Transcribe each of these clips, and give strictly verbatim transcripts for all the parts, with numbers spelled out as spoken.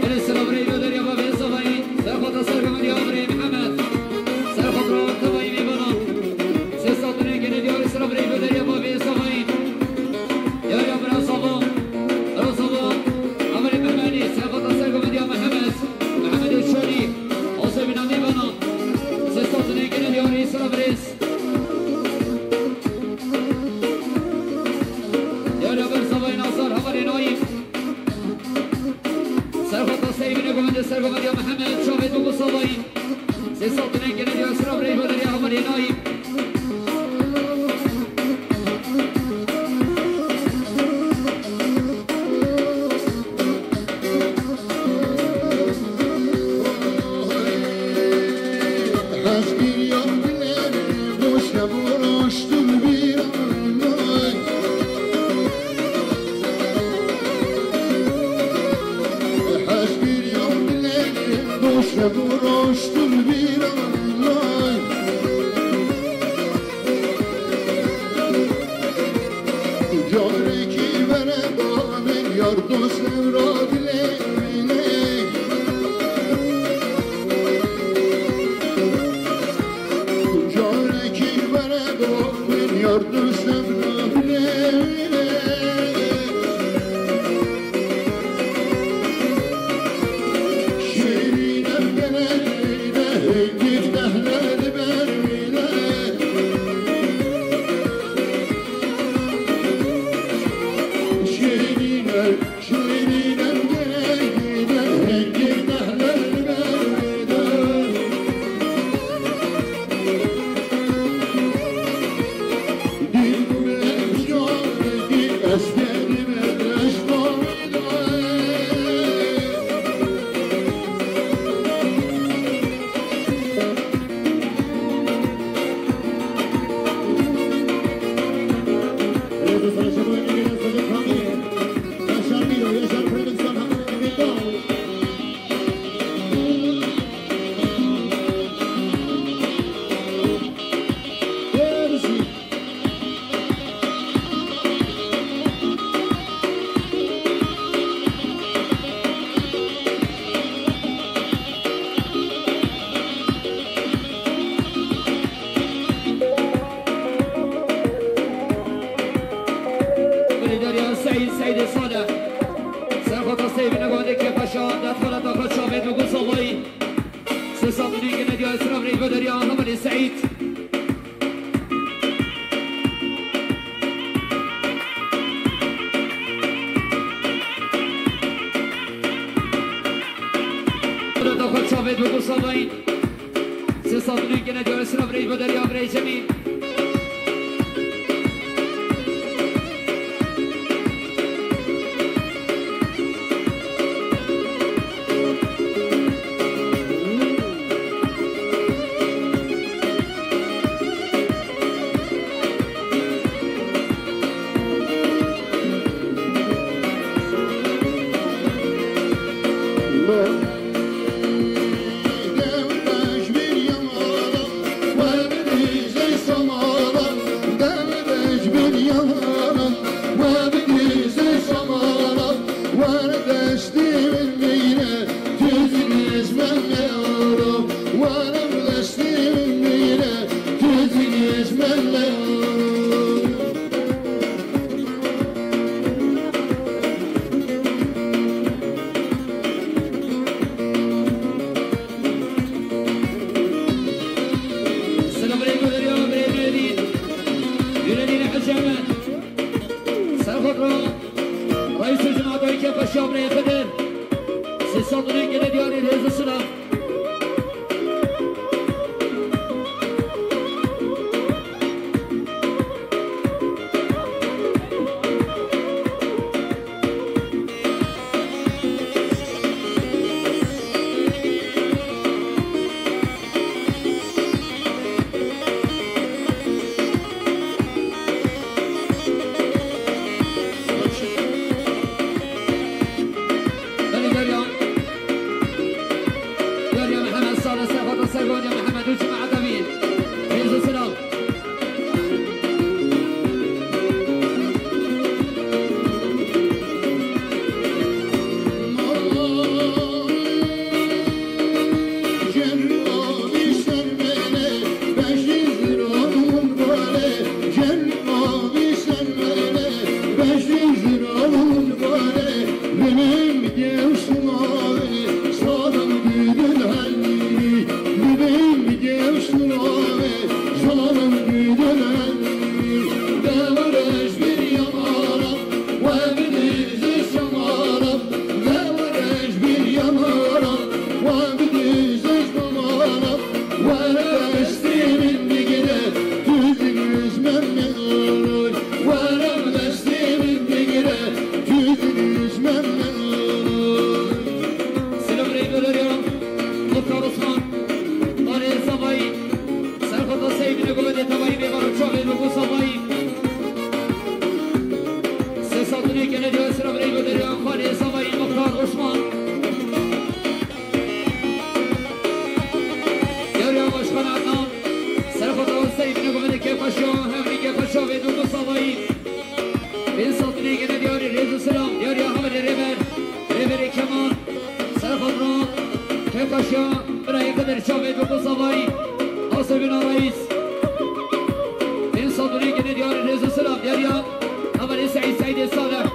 Ene selav reyno derya bavê zavayî. Serxota sergomeriya amirê Mihemed. Serxot ro tevayî mêvanan. Sê sal dinê gene diyarê selav reyno derya bavê zavayî. Yar ya bira zava. Bira zava. Amirê Mehmedî. Serxota sergomeriya Mihemed. Mehemedê Şorî. Osebîna mêvanan. Sê sal dinê gene diyarê selav rêz. Yar ya ber zavayî Nazar. Havarê Naîm. Serxota Seyvine gomende sergomeriya Mihemed Çavê Dugu Savayî. Sê sal dinê gene diya sira birey bo derya Havarê Naîm. Carekî were ba min yar dost evra dilê min e. Carekî were ba min yar dost evra dilê min e. Şêrîn ev gelek de hêdî dehle li ber min e. Birîndariya Seîd, Seîdê Salih. Serxota Seyvîne Gondê Kepaşa, Detxaneta Xaçavê Dugu Savayî. Sê sal dinê gene diya Esra Birî Bederiya, Hamerê Seîd. Daxwe çavê bi gusa dayîn. Sê sal dinê gene diya Esra Birî Bederiya, Birî Cemîl. Mustafa Bey. Sê sed û neh gene diya sira birey goderya Xalê Savayî Muxtar Osman. Yariya Başkan Adnan. Serxota Seyfine gumene kêfxweşiya, hemî kêfxweşiya vê du Mustafa Bey. Pênc sed û neh gene diyarî rêz û silam, diyariya hevalê rêber, rêberê Kemal, Serxot Ro, kêfxweşiya, birayê Qidir Çavê bi Mustafa Bey, Asebîna Reis. Pênc sed û neh gene diyarî rêz û silam, diyariya hevalê Seîd, Seîdê Salih,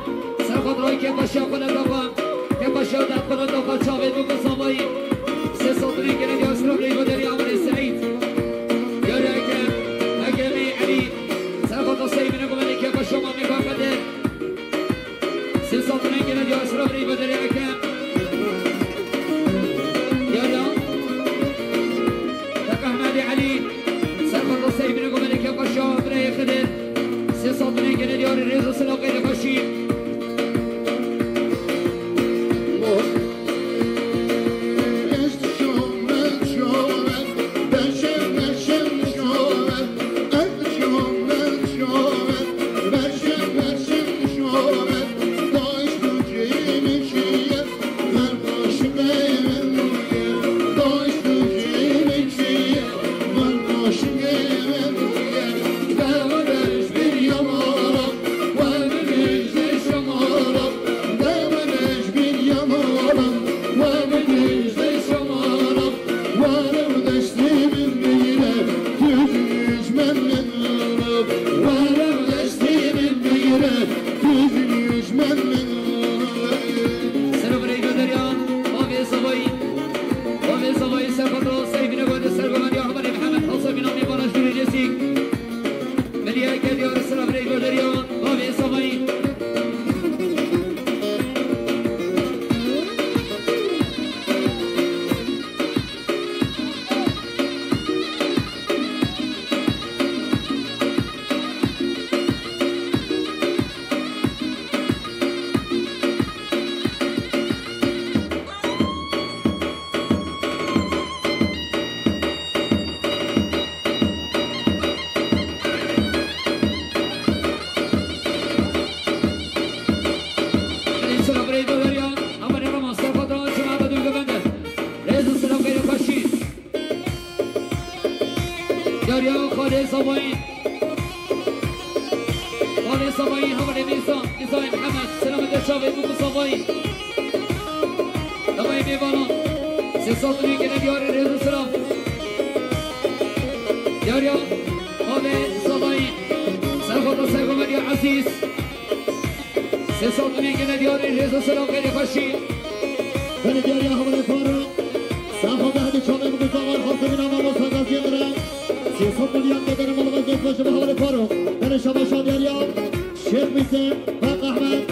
Serxot Ro, kêfxweşiya xwe lê daxwe, kêfxweşiya derdxwe lê daxwe Çavê bi Mustafa Bey. Sê sed û neh gene diyarî silam, rêz û diyariya hevalê Seîd. Diyariya Ekrem, Ekremê Elî. Serxota Seyfine gumene kêfxweşiya mamê Kaxedir. Sê sed û neh gene diyar sira birey goderê Ekrem. Diyariya. Kak Ehmedê Elî. Serxota Seyfine gumene kêfxweşiya birayê Xidir. Sê sed û neh gene diyarî rêz û silam xeyrê xweşî. Selam aleyküm derya. Bavê Zavayî. Bavê Zavayî Serxota Seyfine gote sergovendiya hevalê Mihemed Hasebîna mêvana ji Gurê Cesî. Miliyeke diyar selam aleyküm derya. Bavê Zavayî. Rêz û silam birayê Goderya, hevalê Rama Serxota, cemaeta dû govende. Rêz û silam xeyrê xweşî. Diyariya Xalê Zavayî. Xalê Zavayî, hevalê Mîrza, Mîrzayê Mihemed, selametê çavê Mûmû Zavayî. Davayê mêvanan. Sê sed û neh gene diyarî rêz û silam. Diyariya Xalê Zavayî. Serxota sergovendiya Ezîz. Sê sed û neh gene diyarî rêz û silam xeyrê xweşî. Belê diyariya hevalê Farûq. Serxota hedi çavê Mûmû Zavayî, Hasebîna mamosta Gaziyê Mire. Sê sed milyon gederê malbaz dest baş be hevalê Farûq. Belê şabaşa diyariya Şêx Mîsê, Kak Ehmed.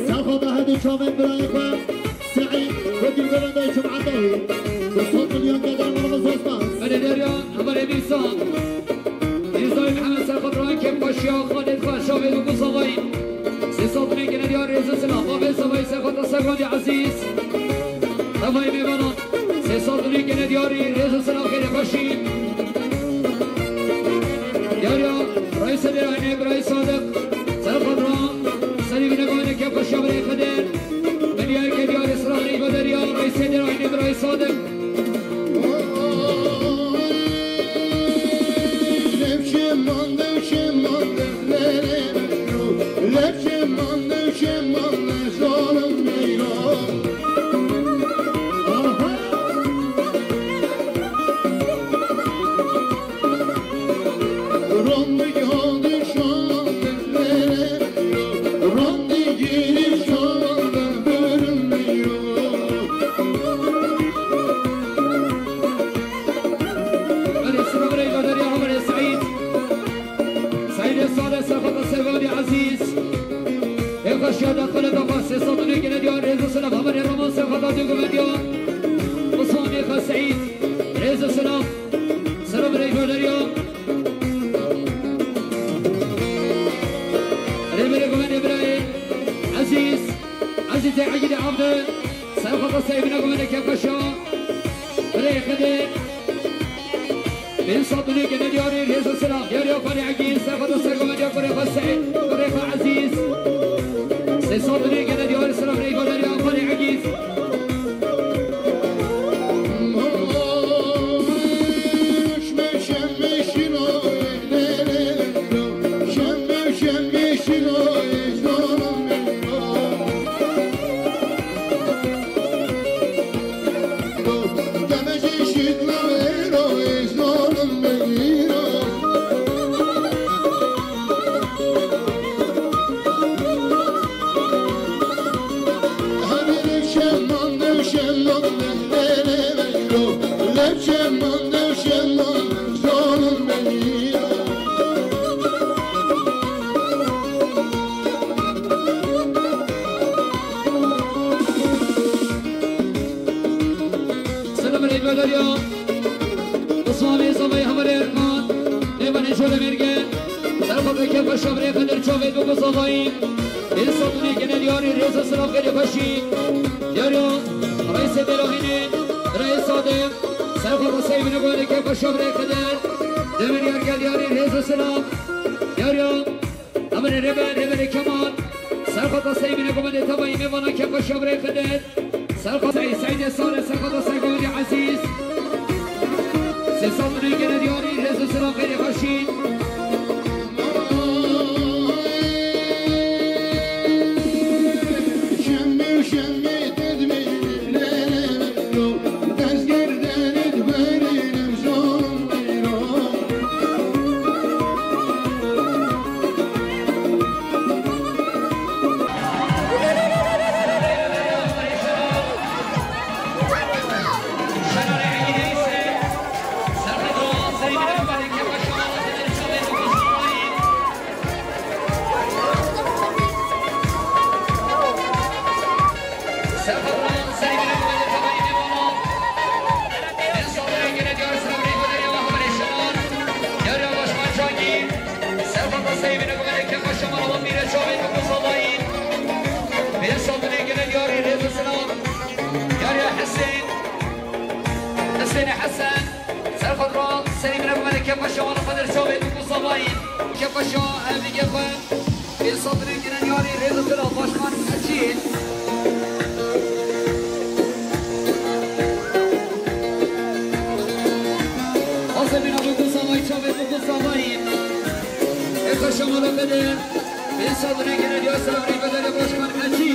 Serxota hedi çavê birayê xwe. Seîd, wekîl govendayê cemaeta wî. Du sed milyon gederê malbaz dest baş. Belê diyariya hevalê Mîrza. Mîrzayê Mihemed Serxot Ro, kêfxweşiya Xalê xwe, çavê Mûmû Zavayî. Sê sed û neh gene diyar rêz û silam. Bavê Zavayî Serxota sergovendiya Ezîz. Davayê mêvanan. Sê sed û neh gene diyarî rêz û silam xeyrê xweşî. Diyariya Reîsê Dêrayînê birayê Sadiq. Serxot Ro. Serî bîne govende kêfxweşiya birayê Xidir. Miliyeke diyarî sira birayê Goderya, Reîsê Dêrayînê birayê Sadiq. Belê, sira birayê Goderya, hevalê Seîd. Seîdê Salih, Serxota sergovendiya Ezîz. Kêfxweşiya derdxwe lê daxwe. Sê sed û neh gene diyar rêz û silam. Hevalê Rama Serxota dû govendiya Osman Mêxa Seîd. Rêz û silam. Sira birayê Goderya. Rêberê govendê birayê Ezîz, Ezîzê Egîdê Abdû, Serxota Seyfîna govendê kêfxweşa. Birayê Xidê, pênc sed û neh gene diyarî rêz û silam. Diyariya Xalê Egîd, Serxota Şöyle merge, serfata kefka şabrê Xedir çavê du guzavayî. Ê Sadunê gene diyarî rêz û silav xêrê xweşî. Diyarî, reysê Bêrahînê, reys Sadiq. Serfata Seyvînê gole kefka şabrê Xedir. Demir yar gel diyarî rêz û silav. Diyarî, Emirê Rêber, Rêberê Kemal. Serfata Seyvînê gomedê tevayî mêvana kefka şabrê Xedir. Serxwedê Seydê Sare, serxwedê Seyxwedê Ezîz. Sê sal min gene diyarî, rêz û silav xêrê xweşî. Serfata Seyvînê gumene kefka şema wan mîre çavê ku Musalayî. Bê Sadunê gele diyarî rêz û silav. Diyarî Hesên. Hesênê Hesen. Serfata Seyvînê gumene kefka şema wan Xedir çavê ku Musalayî. Kefka şema evî kefka. Bê Sadunê gele diyarî rêz û silav başkan Hecî. Azebîna bi Musalayî çavê ku Musalayî. Ê xweşemala bide. Bê Sadunê gele diyar silav rê bedere başkan Hecî.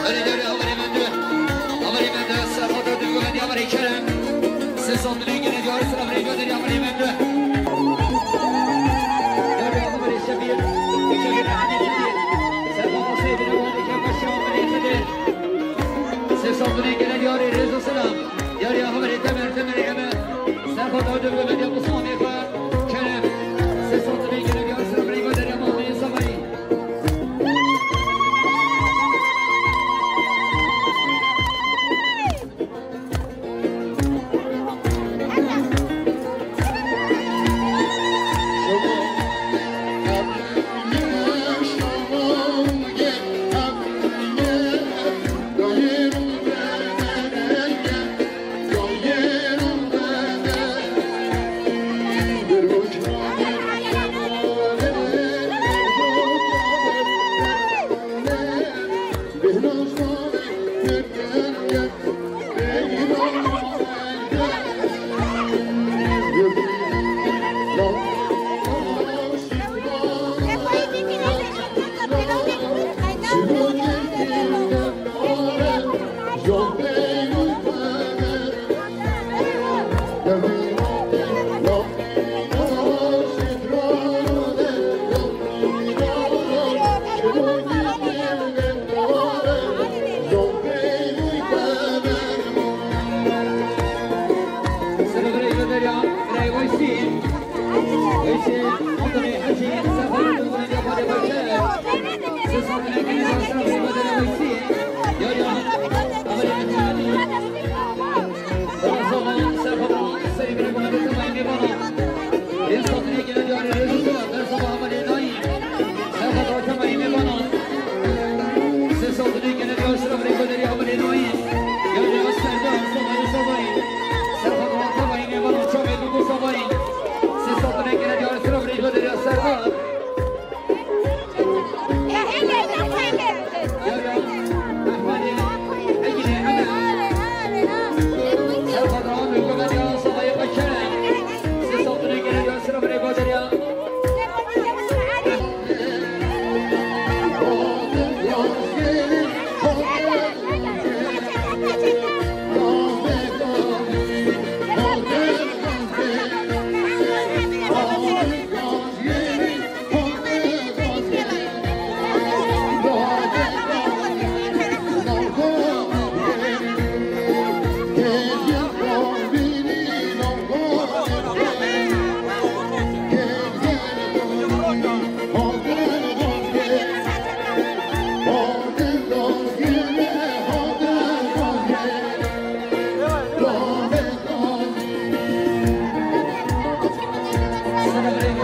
Erê, erê, haberê me dû. Haberê me dû. Serfata dû, haberê Kerem. Sê sal dilê gene diyarî sira birê gönderî, haberê me dû. Erê, haberê Şebîr. Şebîr, haberê Şebîr. Serfata Seyvînê gumene kefka şema wan Xedir. Sê sal dilê gene diyarî rêz û silav. Diyarî haberê Temer, Temerê Eme. Serfata dû, haberê Musalayî. Kerem. Sê sal dilê gene diyarî sira birê gönderî, haberê Musalayî.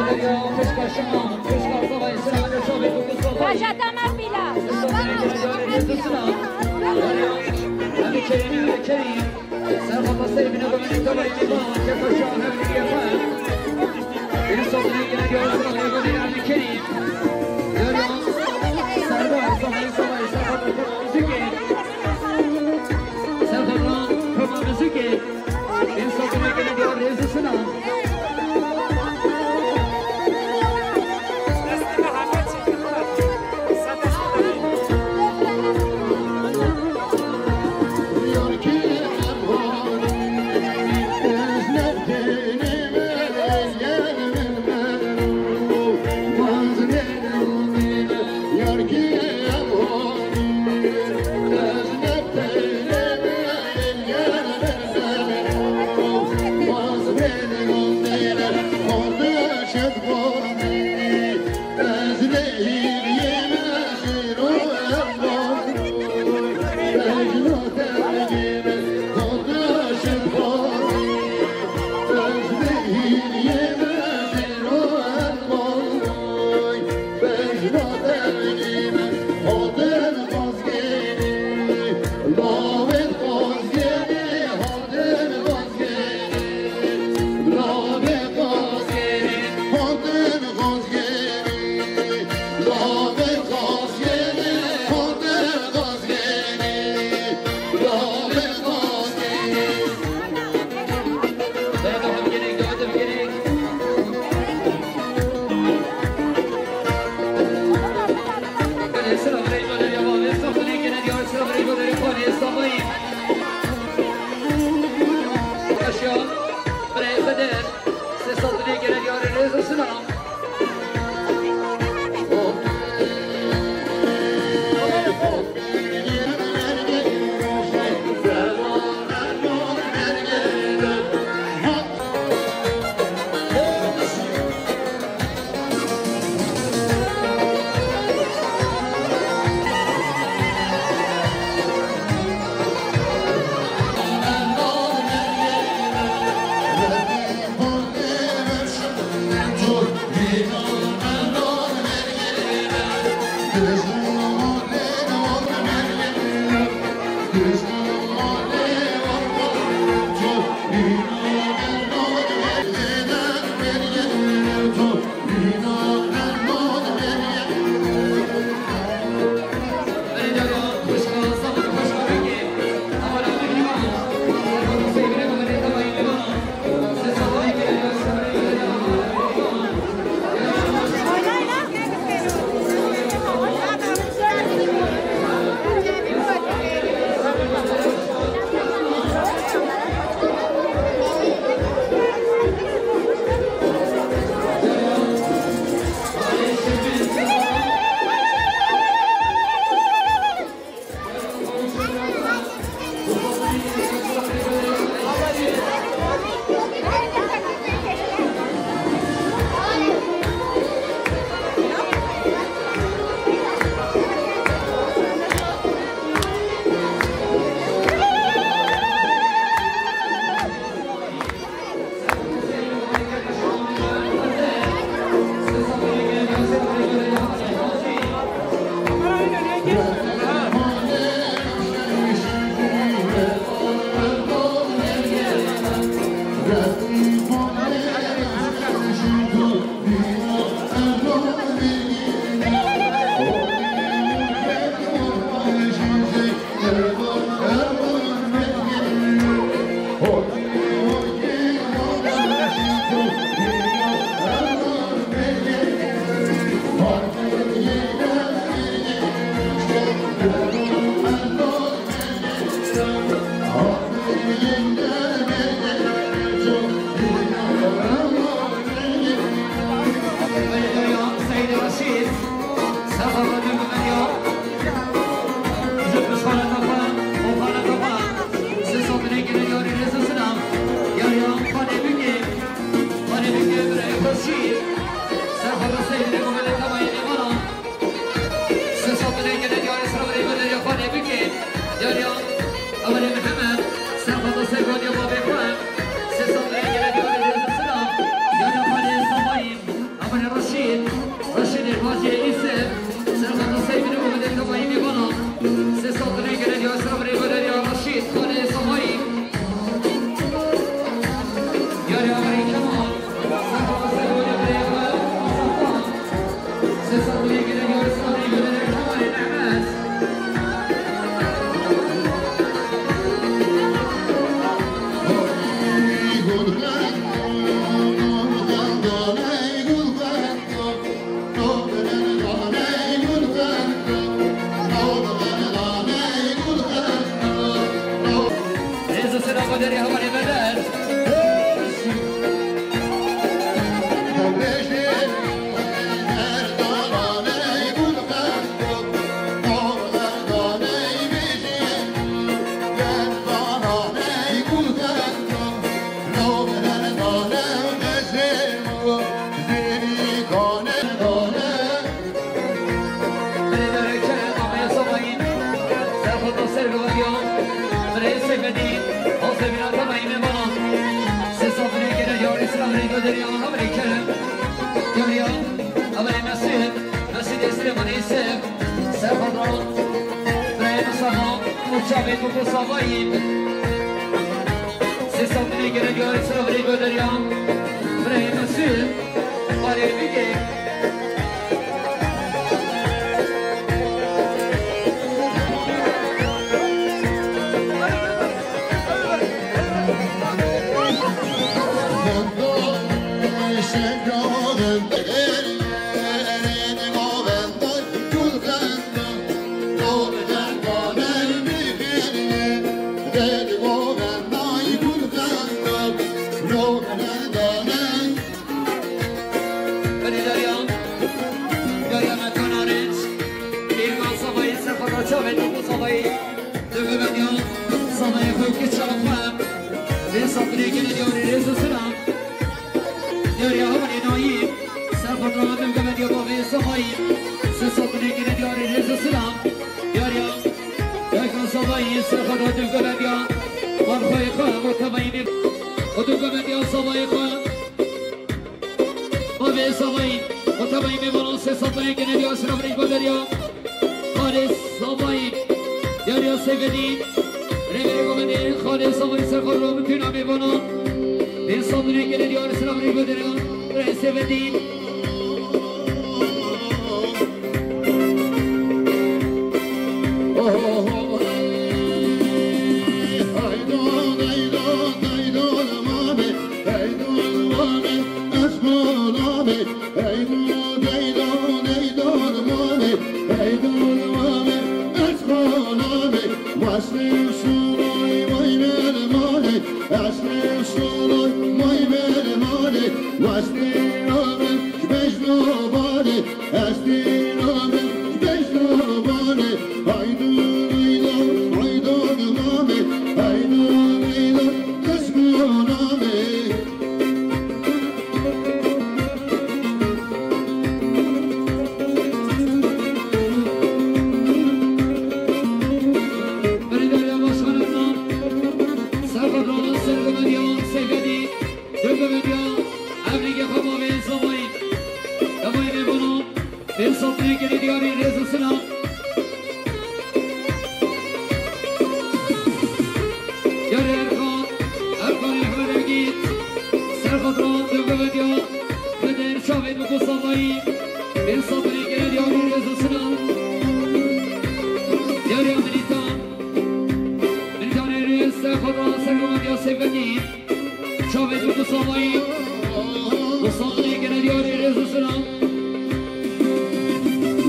Pişka şima, pişka zavayê sina, çavê ku ku zavayê. Raja te mafîla. Em ê kerîm, em ê kerîm. Ser xwe pasteyê bine bimîne zavayê mêvan, kefa şa hevlî yefa. Yusuf Rengin, Yusuf Rengin, em ê kerîm. Yariya, Serdar, zavayê, zavayê, ser xwe pasteyê muzîkê. Ser xwe pasteyê muzîkê. Yusuf Rengin, Yariya, Rêzî Sinan. Alay Mesut, Mesut Esrem Reis, Serhat Rahat, Brahim Saha, Mustafa Tuku Savayî, Sesam Dilê Gere Diyarê Sira Birê Göderiya, Brahim Mesut, Barê Bigê. Berî Derya, Derya Mekan Arınç, Pîrgan Savayî, Sefa Çavê, Topu Savayî, Dögü Medya, Savayî Xökü Çalıkma, Vê Sapirê Gene Diyarê Rêz û Silam, Derya Havanê Nayî, Sefa Dögü Medya, Bavê Savayî, Sê Sapirê Gene Diyarê Rêz û Silam, Derya, Derya Savayî, Sefa Dögü Medya, Marxoyê Xwe, Motemayî, Dögü Medya Savayî Xwe. Bavê Savayî, Mutemayî mêvanan Sê Sapirê Gene Diyarê Sira Birê Göderiya, Xalê Savayî, Diyarê Seyfedîn, Rêberê Komedê, Xalê Savayî Serxwe Robitîna mêvanan, Vê Sapirê Gene Diyarê Sira Birê Göderiya, Rê Seyfedîn. Berî Derya Başkanımdan, Serhat Rahat, Sergo Medya, Seyfedî, Dögü Medya, Evrîgê Xwe Bavê Savayî, Emayê Mêvanan, Vê Sapirê Gene Diyarê Rêz û Silam. Yarê Erkan, Erkanê Ehmed Ergît, Serhat Rahat, Dögü Medya, Xedir Çavê, Nuku Savayî, Vê Sapirê Gene Diyarê Rêz û Silam. Yarê Milîtan, Milîtanê Rêz, Serhat Rahat, Sergo Medya, Seyfedîn. Çavê tu bi savayî, bi savayî gene diyarê rêz û silam.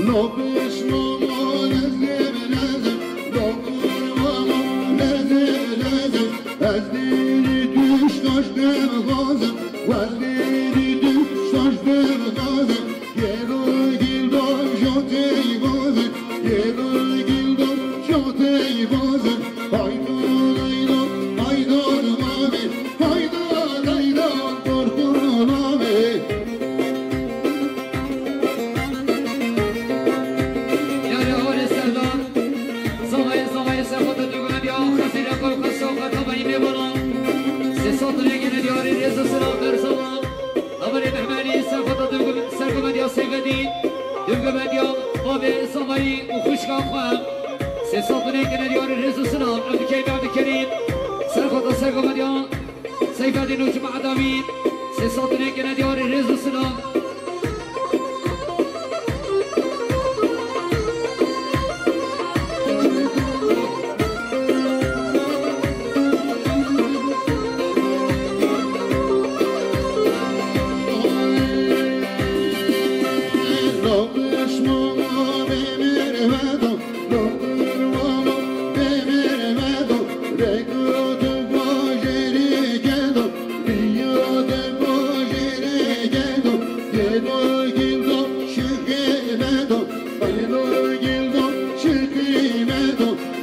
Nabişmama lezê bi lezê, nabişmama lezê bi lezê. Ez dêrî tuştaş dibixwazim, ez dêrî tuştaş dibixwazim. Yêlo gildan jotey vazê, yêlo gildan jotey vazê. Hayda, hayda, hayda, mame. Hayda, hayda, korkun mame. Yare hare Serdar. Zavayê, zavayê Serdar, tu guradiya, xezîre kol xeso, xetabeyî mêvanan. Sê sed rêgine diyarê rêz û silav ber zavan. Amerê Mehmerî, Serxweta Dulgu-, Sergomediya Seyfedîn, Dulgomediya Bavê Savayî û xwişka xwe. Sê sed û neh gene diyarê rêz û silav. Evdikeyî, Evdikerîm, Serxweta Sergomediya Seyfedîn û cemaeta wî. Sê sed û neh gene diyarê rêz û silav.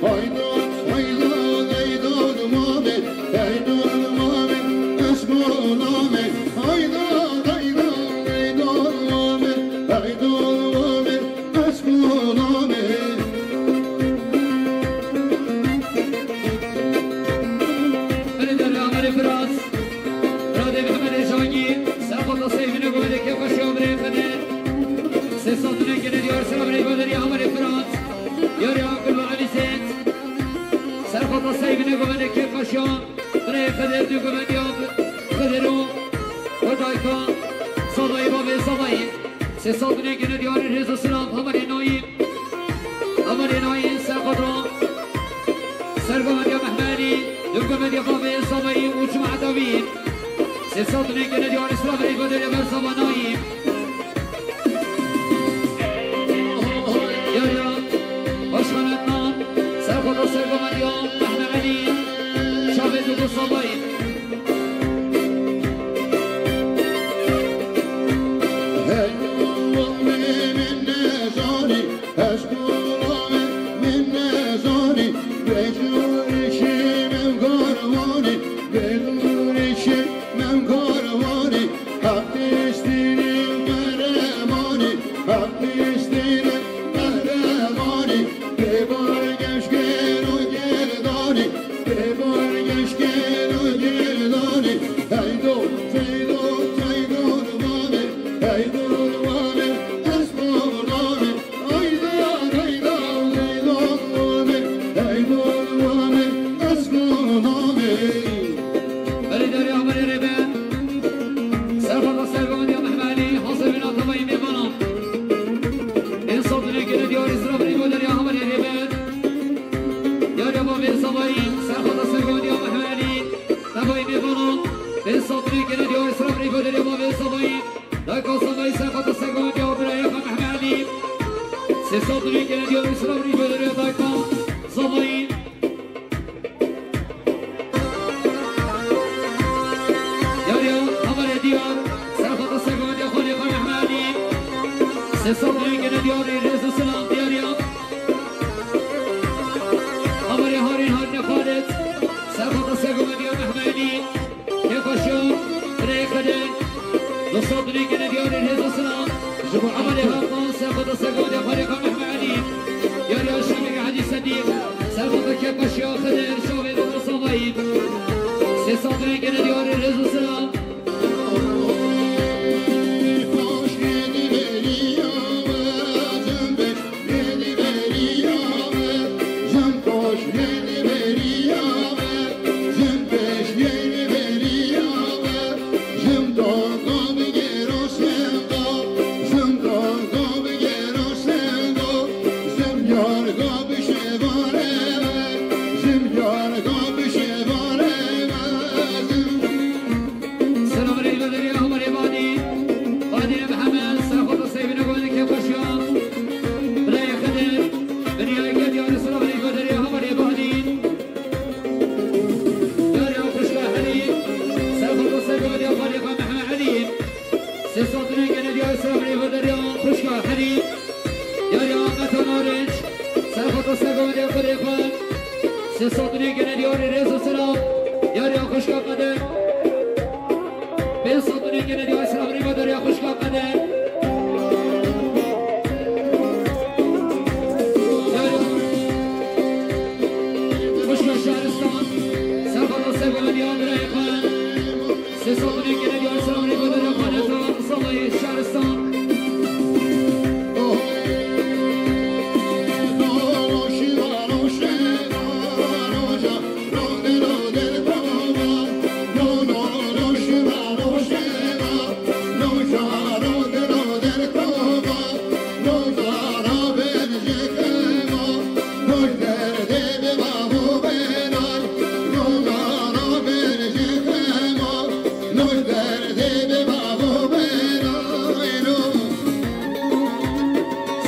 Hayda, hayda, hayda, hayda, mame, hayda, mame, esma name, hayda, hayda, hayda, mame, hayda, mame, esma name. Berî Derya, berî Firas, Radê Mehmedê Jangî, Serxweta Seyfînê, Gomedê Kêfxweşî, Omerê Efendî. Sê sed û neh gene diyar sera birê goderî Amerê Firat. Diyarê Akil ve Elî Zêt. Serxota seyvine govende kê kaşiya. Birê Xedir du govendiya Xedir û, û dayka Savayî, bavê Savayî. Sê sed û neh gene diyarê rêz û silav Amerê Nayî. Amerê Nayî serxota. Sergovendiya Mehmelî, du govendiya bavê Savayî û cemaeta wî. Sê sed û neh gene diyarê sera birê goderî ber Savanayî. Yar ya, başkanetman, serxota sergovendiya Mehmet Elî, şavê Dudu Sabayî. Hey, min nezanî, ez gulamê min nezanî, bêjûrî çi min garvanî, bêjûrî çi min garvanî. Haq destîrî qeremanî, haq destîrî qeremanî, bêbar geşkên û geldanî, bêbar geşkên û geldanî. Hey do, hey do, hey do, bavê, hey do, bavê, ez gulamê. Berê derê Amerê Rêber. Serxota sergovendiya Mehmelî, hazir bin atavayî mêvanan. Ên sotine gene diyarê sira birê goderî Amerê Rêber. Diyarê bavê Savayî, serxota sergovendiya Mehmelî, tavayî mêvanan. Ên sotine gene diyarê sira birê goderî bavê Savayî. Dayka Zavayî serxota sergovendiya birayê xwe Mehmet Elî. Sê sed û neh gene diyarê sira birê goderî dayka Zavayî. Diyarê Amerê diyar serxota sergovendiya xwedê xwe Mehmet Elî. Sê sed û neh gene diyarê rêz û silam diyarê Amerê Harîn Harîne Xalid. Serxota sergovendiya Mehmet Elî. Kêfaşiya, birayê Xedir, du sed û neh gene diyarê rêz û silam. Ji bo Amerê Hakan, serxota sergovendiya xwedê xwe Mehmet Elî. Diyarê Şamê Hecî Sedîq, serxota kêfaşiya Xedir, şavê Dudu Savayî. Sê sed û neh gene diyarê rêz û silam. Selam reyve derê Amerê Badî. Badî Mihemed, serxota seyvine goyne kêfaşiya. Birayê Xedir, biryayê ke diyarê selam reyve derê Amerê Badî. Diyarê xwişka Helî, serxota sergovendiya xwedê xwe Mehmet Elî. Sê sed û neh gene diyarê selam reyve derê xwişka Helî. Diyarê Ahmet Narinç, serxota sergovendiya xwedê xwe. Sê sed û neh gene diyarê rêz û silam. Diyarê xwişka Qeder. Pênc sed û neh gene diyarê selam reyve derê xwişka Qeder. Diyarê xwişka Şaristan. Serxota sergovendiya birayê xwe. Sê sed û neh gene diyarê selam reyve derê xwe Nezo Zavayê Şaristan.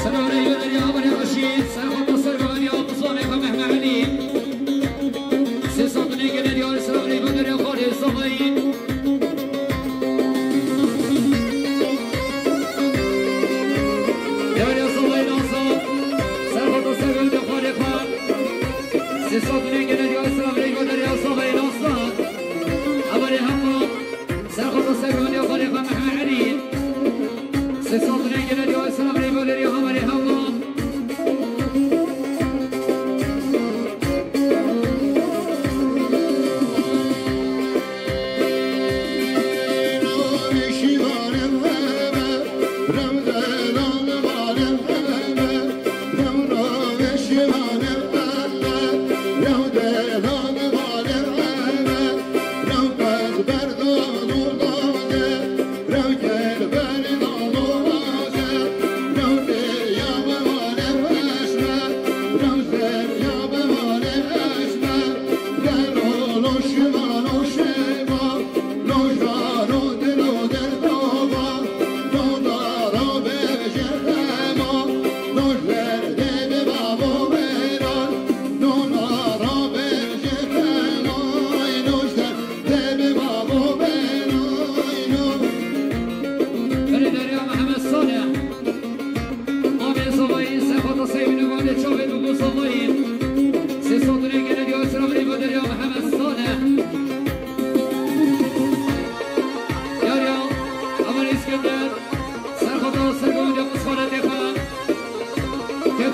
Selam reyve derê Amerê Reşîd, serxota sergovendiya Abdulsamet Mehmet Elî. Sê sed û neh gene diyarê selam reyve derê xwedê Zavayî. Diyarê Zavayî Nazan, serxota sergovendiya xwedê xwe. Sê sed û neh gene diyarê selam reyve derê Zavayî Nazan. Amerê Hema. Serxota sergovendiya xwedê xwe Mehmet Elî. Sê sed û neh gene diyarê selam reyve derê Amerê Hema.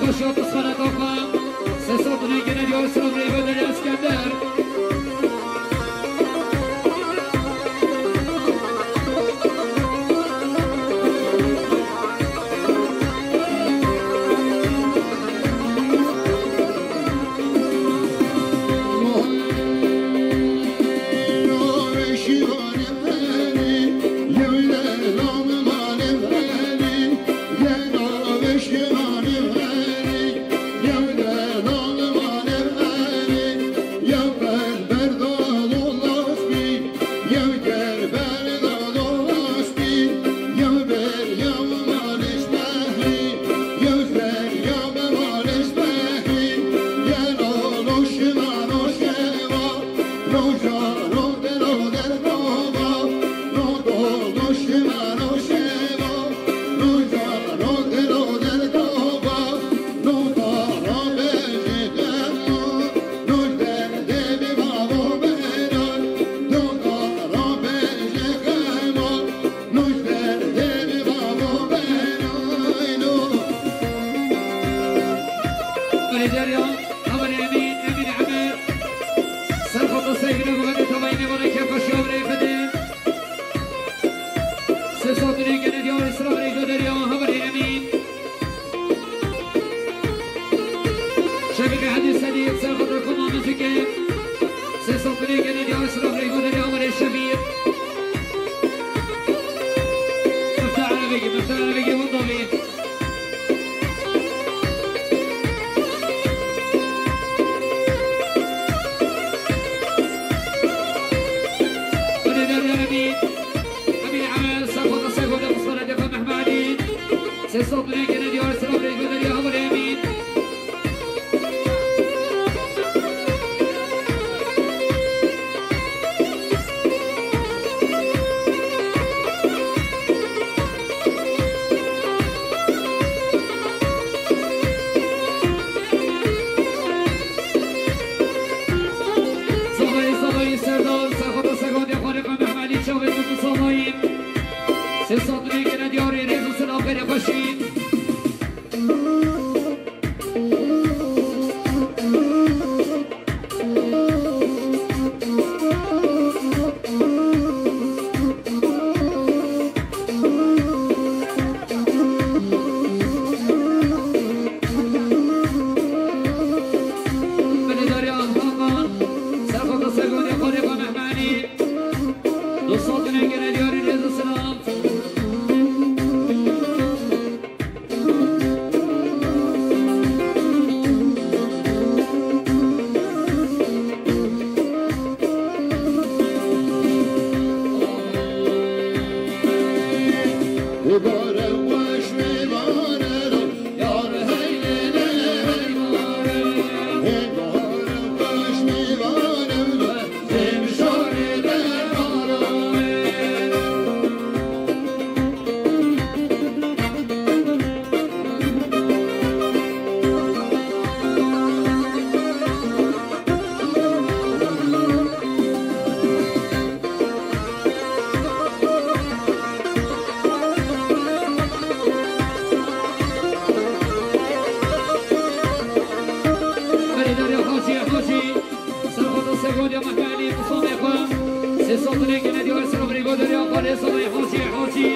Şat ısmaratofa. Sesotunu gene diyor sıra Reyve Deli Eskender. Derya, Haber Emin, Emin Emer. Serxota sevgili Muhammed Havayı Memara Kefaşi Haber Efendi. Ses altını gene diyor İslam Reydo Derya, Haber Emin. Şefik Hadi Sadi, Serxota Koma Müzike. Ses altını gene diyor İslam Reydo Derya, Haber Şefik. Miftah Arabi, Miftah Arabi, Wundavi. Hadi Derya Emin. Emin Emel, Sefo da Sego da Mustafa Defa Mehmani. Ses altını gene diyor, selam Reydo Derya, Haber Emin. Zavayî, zavayî, Serdar, Sefo da Sego da Xalifa Mehmani, Çavê Tutu zavayî. Ses altını gene diyor, Reydo selam, bere başî. Belê Derya Hakan, Serxota Segonê Xalifa Mehmani, dostatine gene diyarî rêz û selam. Serxota Segonê Mehmedî, Musabê xwe. Sê sal dilê gene diyar ser Amerîka derya xwe lê sabê Hacî, Hacî.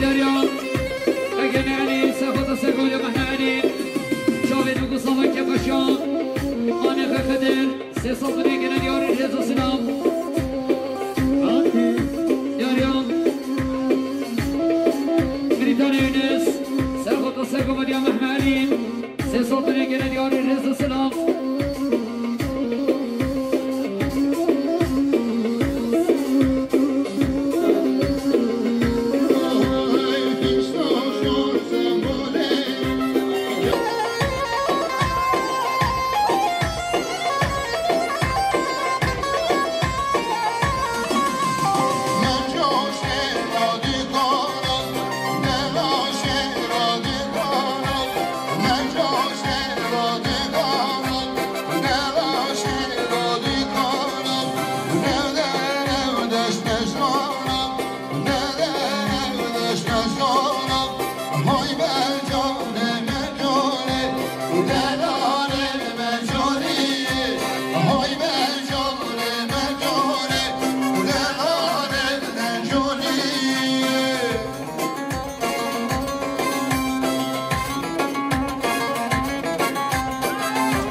Derya, Egenê Elî, Sefata Segolya Mehna Elî, Çavê Nûk û Sava Kepaşa, Anefe Xedir, sê sed lirê gene diyarî rêz û silav. Derya, Brîtanê Yûnis, Sefata Segolya Mehna Elî, sê sed lirê gene diyarî rêz û silav.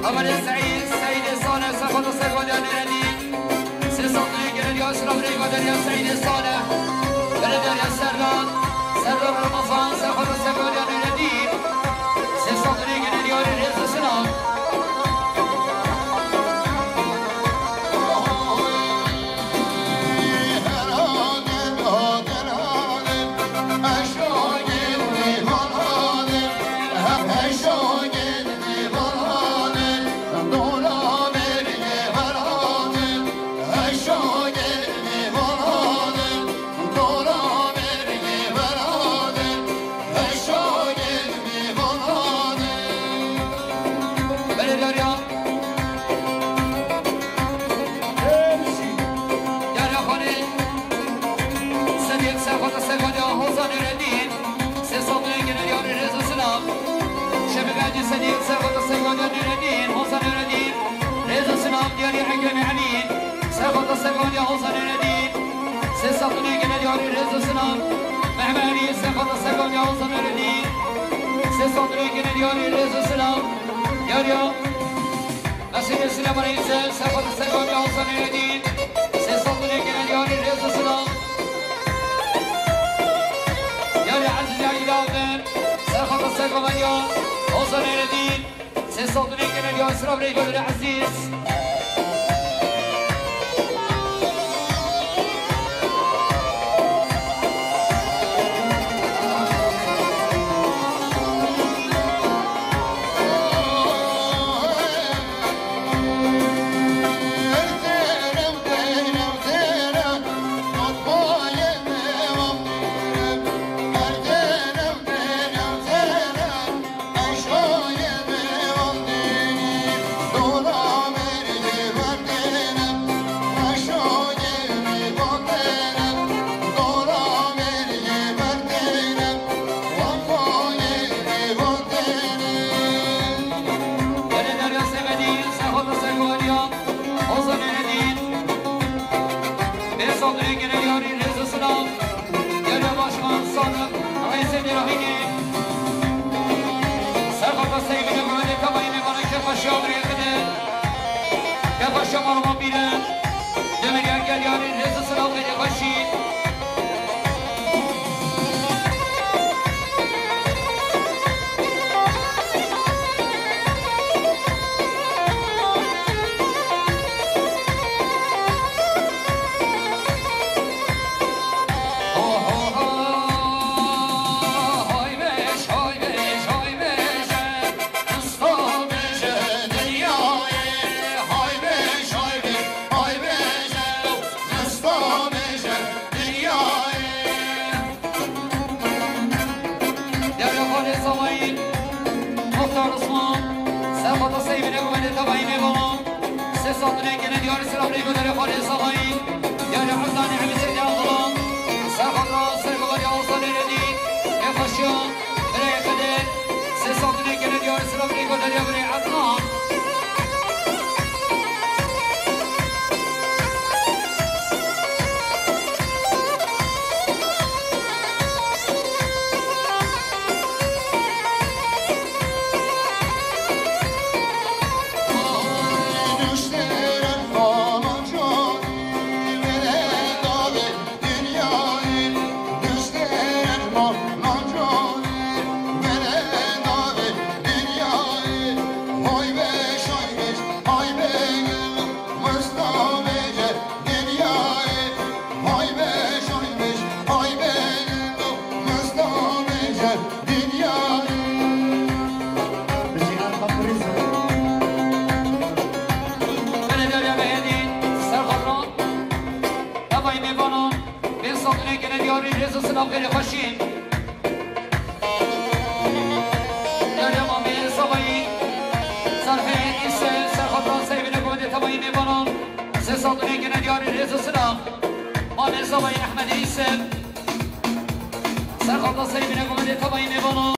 Amelê Seîd, Seîdê Salih, Sefata Segolya Nûreddîn, sê sed lirê gene diyarî rêz û silav. Derya Seîdê Salih, Belediya Serdar, Serdar Ramazan, Sefata Segolya Nûreddîn, sê sed lirê gene diyarî rêz û silav. Belediya Yaraxanê Sedîq Serxweta Sergaliya Hozan Nureddîn, sê sed lirê gene diyarî rêz û silav. Şefîk Hacî Sedîq Serxweta Sergaliya Nureddîn, Hozan Nureddîn, rêz û silav diyarî Ekremê Elî, Serxweta Sergaliya Hozan Nureddîn, sê sed lirê gene diyarî rêz û silav. Mehmet Elî Serxweta Sergaliya Hozan Nureddîn, sê sed lirê gene diyarî rêz û silav. Diyariya Mesîrê Silêmanê Îzel, Serxweta Sergaliya Hozan Nureddîn, sê sed lirê gene diyarî rêz û silav. Diyarê Ezîz Yayî Dawdin, Serxweta Sergaliya Hozan Nureddîn, sê sed lirê gene diyarî silav rê gelê Ezîz. Geliyor başkan sanık, Reis'e bir ahine. Serhat Hüseyin bile böyle tabayını bana kırbaçı almaya kadar. Kırbaçı almaya bile. Demir gel gel yarın, rezil sınav beni başı. Derya Xalê Savayî, Muxtar Osman, Serxota Seyvine Gumenê Tavayî Mêvana, Sê Satinê gene diyarî selamlê ku Derya Xalê Savayî, Derya Hezanê Hemî Seyda Abdullah, Serxota Seyvagariya Osanê Redî, Ê Xweşiya, Birayê Xedir, Sê Satinê gene diyarî selamlê ku Derya Birê Ednan. Hay beş, hay beş, hay benim Mustafa Beyce dünyayı. Bizi arka prizm. Belediye Beyedi, Serhat'la, Tavayî Mêvanan, Bê Satinê gene diyarî rêz û silav xêrê xweşî. Derya Mamê Savayî, Serhê Îse, Serhat'la, Seyvine Gumetê Tavayî Mêvanan, Sê Satinê gene diyarî rêz û silav. Mamê Savayî Ehmedê Îse, Serhat'la, Seyvine Gumetê Tavayî Mêvanan.